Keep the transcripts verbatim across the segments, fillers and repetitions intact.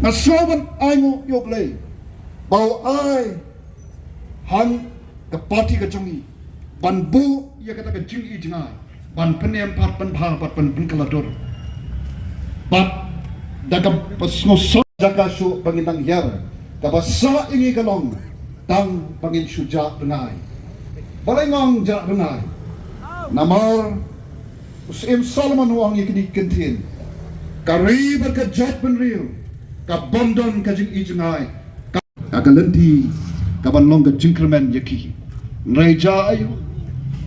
Ka sngew ban ai nguh ïa U Blei ba u ai hang ka party ka jong ngi ban buh ïa kata ka jingïohi jngai ban pynim pat pynbha pat pynpynkhladur. Bad da kaba sngew sngewsih jaka shuh ba ngin nang hiar, kaba sah ïa ngi ka long tang ba ngin shu jah rngai. Balei nga ong jah rngai? Namar u Syiem Solomon u ong ïa kine ki kyntien: ka ri bad ka jaitbynriew ka bym don ka jingïohi jngai, ka, ka lynti kaban long ka jingkyrmen ïa ki. Hynrei jia aiu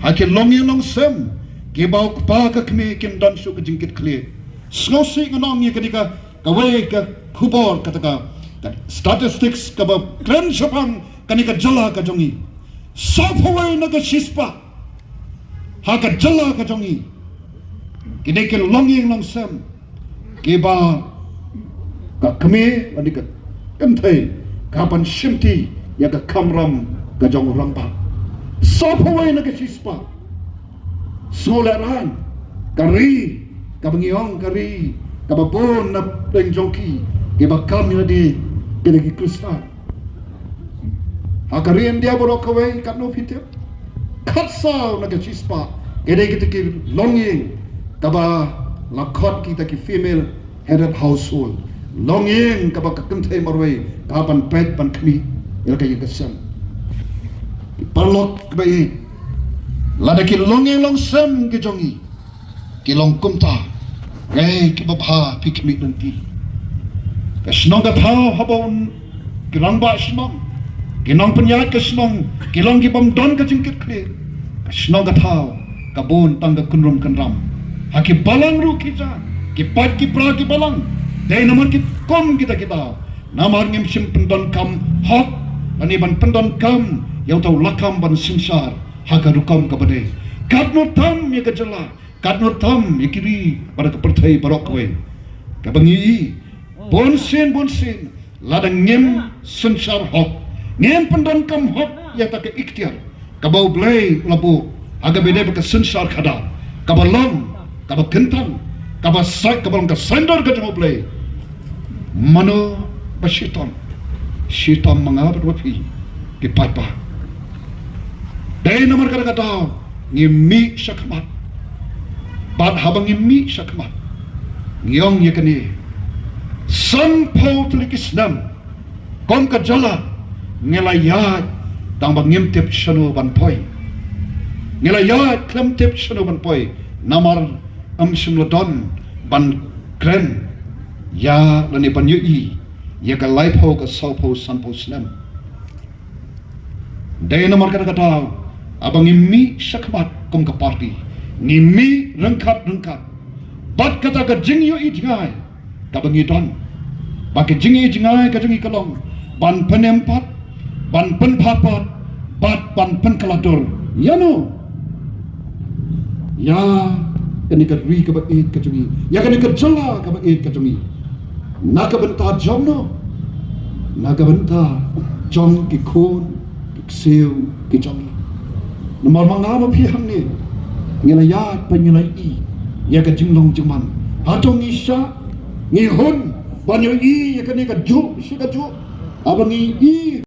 ha ki longïing longsem kiba u kpa ka kmie kim don shuh ka jingkitkhlieh? Sngewsih ngan ong ïa kane ka, kawei ka khubor, kata ka, ka statistics kaba kren shaphang kane ka jylla ka jong ngi. Sawphew wei na ka shispah ha ka jylla ka jong ngi ki dei ki longïing longsem kiba ka kmie lane ka kynthei ka ban shimti ïa ka kamram ka jong u rangbah. Sawphew wei na ka shispah. Sngewlehraiñ, ka ri kaba ngi ong ka ri kaba bun na pdeng jong ki kiba kam ïa lade ki dei ki Khristan. Ha ka ri India baroh kawei, katno phi tip? Khatsaw na ka shispah ki dei kita ki longïing kaba la khot kita ki female headed household. Longïing kaba ka kynthei marwei ka ban peit ban khmih ïa ka ïing ka sem. Ki paralok kiba ïeit, lada ki longïing longsem ki jong ngi ki long kumta, kaei kaba bha phi khmih lynti? Ka shnong ka thaw haba un ki rangbah shnong, ki nongpynïaid ka shnong ki long ki bym don ka jingkitkhlieh, ka shnong ka thaw ka bun tang ka kynrum kynram. Ha ki balang ruh ki jan, ki pait ki pra ki balang. Dei namar ki kum kita ki daw, namar ngim shym pyndonkam hok lane ban pyndonkam ïa uta u lakam ban synshar ha ka rukom kaba dei. Katno tam ïa ka jylla, katno tam ïa ki ri bad ka pyrthei baroh kawei, kaba ngi i bunsien bunsien, lada ngim synshar hok, ngim pyndonkam hok ïa kata ka iktiar kaba U Blei u la buh ha kaba ïadei bad ka synshar khadar, kaba long kaba kyntang, kaba sa, kaba long ka saiñdur ka jong U Blei. Mano ba shitom? Shitom ma nga bad ma phi ki paidbah. Dei namar kata ka daw ngi mih shakhmat. Bad haba ngi mih shakhmat, ngi ong ïa kane: sanphew tylli ki snem kum ka jylla ngi la ïaid tang ba ngim tip shano ban poi. Ngi la ïaid khlem tip shano ban poi namar ym shym la don ban kren ïa lane ban ïohi ïa ka laiphew, ka sawphew, sanphew snem. Dei namar kata ka daw, haba ngi mih shakhmat kum ka party, ngi mih ryngkat ryngkat bad kata ka jingïohi jngai kaba ngi don. Ba ka jingïohi jngai ka jong ngi ka long ban pynim pat, ban pynpha pat, bad ban pynkhladur. Ïa no? Ïa kane ka ri kaba ïeit ka jong ngi, ïa kane ka jylla kaba ïeit ka jong ngi. Na ka bynta jong no? Na ka bynta jong ki khun ki ksiew ki jong ngi. Namar ma nga ma phi hangne ngi la ïaid bad ngi la i ïa ka jinglong jingman. Hato ngi shah, ngi hun ban ïohi ïa kane kajuh shi kajuh? Haba ngi i